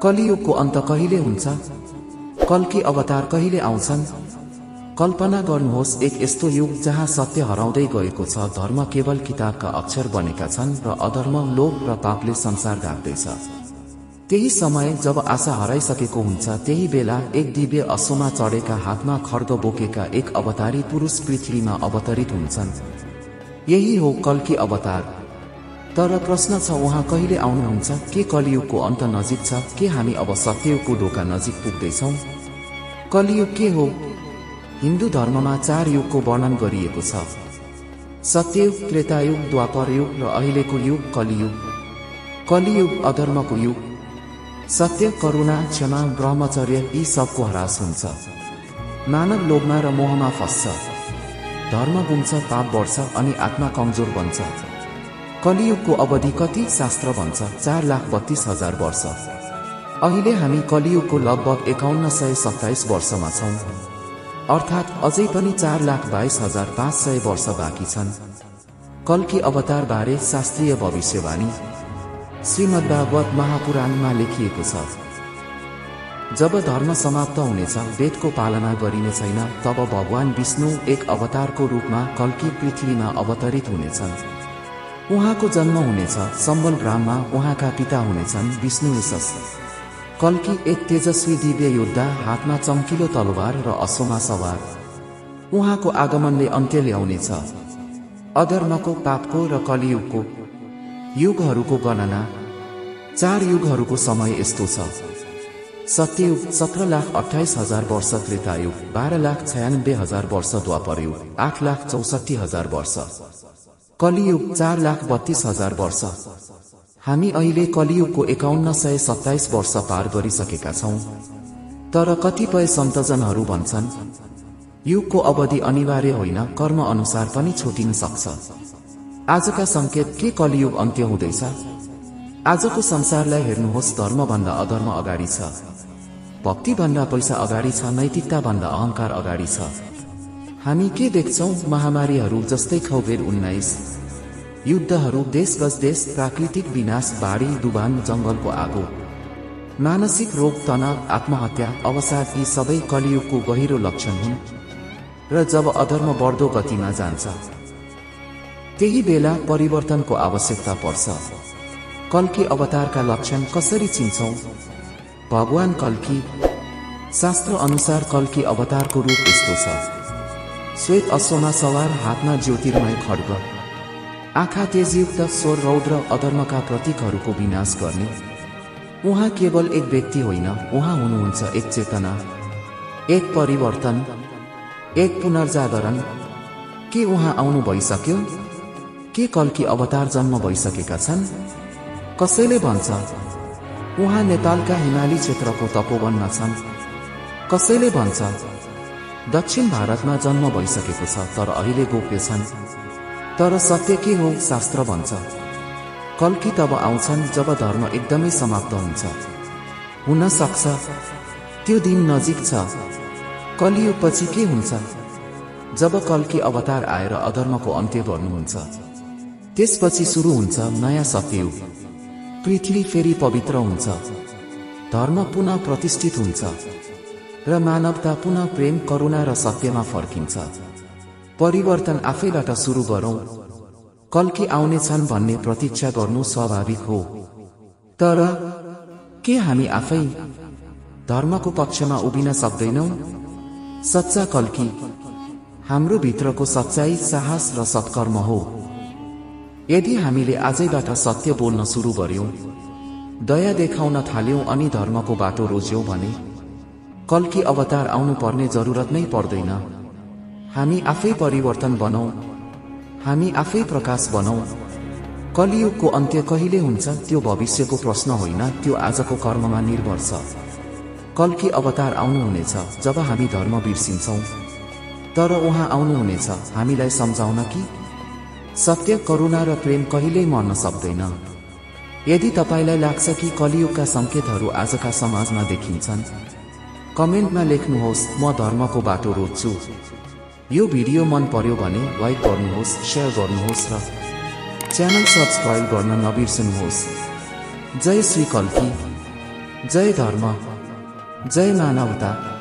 कलियुगको अन्त कहिले हुन्छ? कल्की अवतार कहिले आउँछन्? कल्पना गर्नुहोस्, एक यस्तो युग जहाँ सत्य हराउँदै गएको छ, धर्म केवल किताबका अक्षर बनेका छन् र अधर्म, लोभ र पापले संसार ढाक्दैछ। त्यही समय जब आशा हराइसकेको हुन्छ, त्यही बेला एक दिव्य अश्वमा चढेका, हातमा खड्ग बोकेका एक अवतारी पुरुष पृथ्वीमा अवतरित हुन्छन्। यही हो कल्की अवतार। तर प्रश्न छ, उहाँ कहिले आउनुहुन्छ? के कलियुगको अन्त नजिक छ? के हामी अब सत्ययुगको ढोका नजिक पुग्दैछौँ? कलियुग के हो? हिन्दू धर्ममा 4 युगको वर्णन गरिएको छ। सत्ययुग, त्रेतायुग, द्वापर युग र अहिलेको युग कलियुग। कलियुग अधर्मको युग। सत्य, करुणा, क्षमा, ब्रह्मचर्य यी सबको ह्रास हुन्छ। मानव लोभमा र मोहमा फस्छ। धर्म गुम्छ, पाप बढ्छ अनि आत्मा कमजोर बन्छ। कलियुगको अवधि कति? शास्त्र भन्छ 4,32,000 वर्ष। अहिले हामी कलियुगको लगभग 5127 वर्षमा छौं, अर्थात् अझै पनि 4,22,500 वर्ष बाँकी छन्। कल्की अवतार बारे शास्त्रीय भविष्यवाणी श्रीमद्भागवत महापुराणमा लेखिएको छ। जब धर्म समाप्त हुनेछ, वेदको पालना गरिने छैन, तब भगवान विष्णु एक अवतारको रूपमा कल्की पृथ्वीमा अवतरित हुनेछन्। उहाँको जन्म हुनेछ सम्बल ग्राममा। उहाँका पिता हुनेछन् विष्णु यशस। कल्की एक तेजस्वी दिव्य योद्धा, हातमा चम्किलो तलवार र अश्वमा सवार। उहाँको आगमनले अन्त्य ल्याउनेछ अधर्मको, पापको र कलियुगको। युगहरूको गणना 4 युगहरूको समय यस्तो छ। सत्ययुग 17,28,000 वर्ष, त्रेतायुग 12,96,000 वर्ष, द्वापर युग 8,64,000 वर्ष, कलियुग 4,32,000 वर्ष। हामी अहिले कलियुगको 5127 वर्ष पार गरिसकेका छौं। तर कतिपय सन्तजनहरू भन्छन् युगको अवधि अनिवार्य होइन, कर्म अनुसार पनि छुटिन सक्छ। आजका संकेत के कलियुग अन्त्य हुँदैछ? आजको संसारलाई हेर्नुहोस्, धर्मभन्दा अधर्म अगाडि छ, भक्तिभन्दा पैसा अगाडि छ, नैतिकताभन्दा अहंकार अगाडि छ। हामी के देख्छौं? महामारीहरू जस्तै कोभिड-19, युद्धहरू, देश गजदेश, प्राकृतिक विनाश, बाढी, डुबान, जंगलको आगो, मानसिक रोग, तनाव, आत्महत्या, अवसाद यी सबै कलियुगको गहिरो लक्षण हुन्। र जब अधर्म बढ्दो गतिमा जान्छ, त्यही बेला परिवर्तनको आवश्यकता पर्छ। कल्की अवतारका लक्षण कसरी चिन्छौं? भगवान कल्की। शास्त्र अनुसार कल्की अवतारको रूप यस्तो छ। श्वेत अश्वमा सवार, हातमा ज्योतिर्मय खड्ग, आँखा तेजयुक्त, स्वर रौद्र, अधर्मका प्रतीकहरूको विनाश गर्ने। उहाँ केवल एक व्यक्ति होइन, उहाँ हुनुहुन्छ एक चेतना, एक परिवर्तन, एक पुनर्जागरण। के उहाँ आउनु भइसक्यो? के कल्की अवतार जन्म भइसकेका छन्? कसैले भन्छ उहाँ नेपालका हिमाली क्षेत्रको तपोवनमा छन्। कसैले भन्छ दक्षिण भारतमा जन्म भइसकेको छ, तर अहिले गोप्य छन्। तर सत्य के हो? शास्त्र भन्छ कल्की तब आउँछन् जब धर्म एकदमै समाप्त हुन्छ। हुन सक्छ त्यो दिन नजिक छ। कलियुगपछि के हुन्छ? जब कल्की अवतार आएर अधर्मको अन्त्य गर्नुहुन्छ, त्यसपछि सुरु हुन्छ नयाँ सत्ययुग। पृथ्वी फेरि पवित्र हुन्छ, धर्म पुनः प्रतिष्ठित हुन्छ र मानवता पुनः प्रेम, करुणा र सत्यमा फर्किन्छ। परिवर्तन आफैबाट सुरु गरौं। कल्की आउने छन् भन्ने प्रतीक्षा गर्नु स्वाभाविक हो। तर के हामी आफै धर्मको पक्षमा उभिन सक्दैनौं? सच्चा कल्की हाम्रो भित्रको सच्चाई, साहस र सत्कर्म हो। यदि हामीले आजैबाट सत्य बोल्न सुरु गर्यौं, दया देखाउन थाल्यौं अनि धर्मको बाटो रोज्यौं भने कल्की अवतार आउनु पर्ने जरुरत नै पर्दैन। हामी आफै परिवर्तन बनौं, हामी आफै प्रकाश बनौं। कलियुगको अन्त्य कहिले हुन्छ? त्यो भविष्यको प्रश्न होइन, त्यो आजको कर्ममा निर्भर छ। कल्की अवतार आउनुहुनेछ जब हामी धर्म बिर्सिन्छौं। तर उहाँ आउनुहुनेछ हामीलाई सम्झाउन कि सत्य, करुणा र प्रेम कहिल्यै मर्न सक्दैन। यदि तपाईलाई लाग्छ कि कलियुगका संकेतहरू आजका समाजमा देखिन्छन्, कमेन्टमा लेख्नुहोस् म धर्मको बाटो रोज्छु। यो भिडियो मन पर्यो भने लाइक गर्नुहोस्, शेयर गर्नुहोस् र च्यानल सब्स्क्राइब गर्न नबिर्सनुहोस्। जय श्री कल्की। जय धर्म, जय मानवता।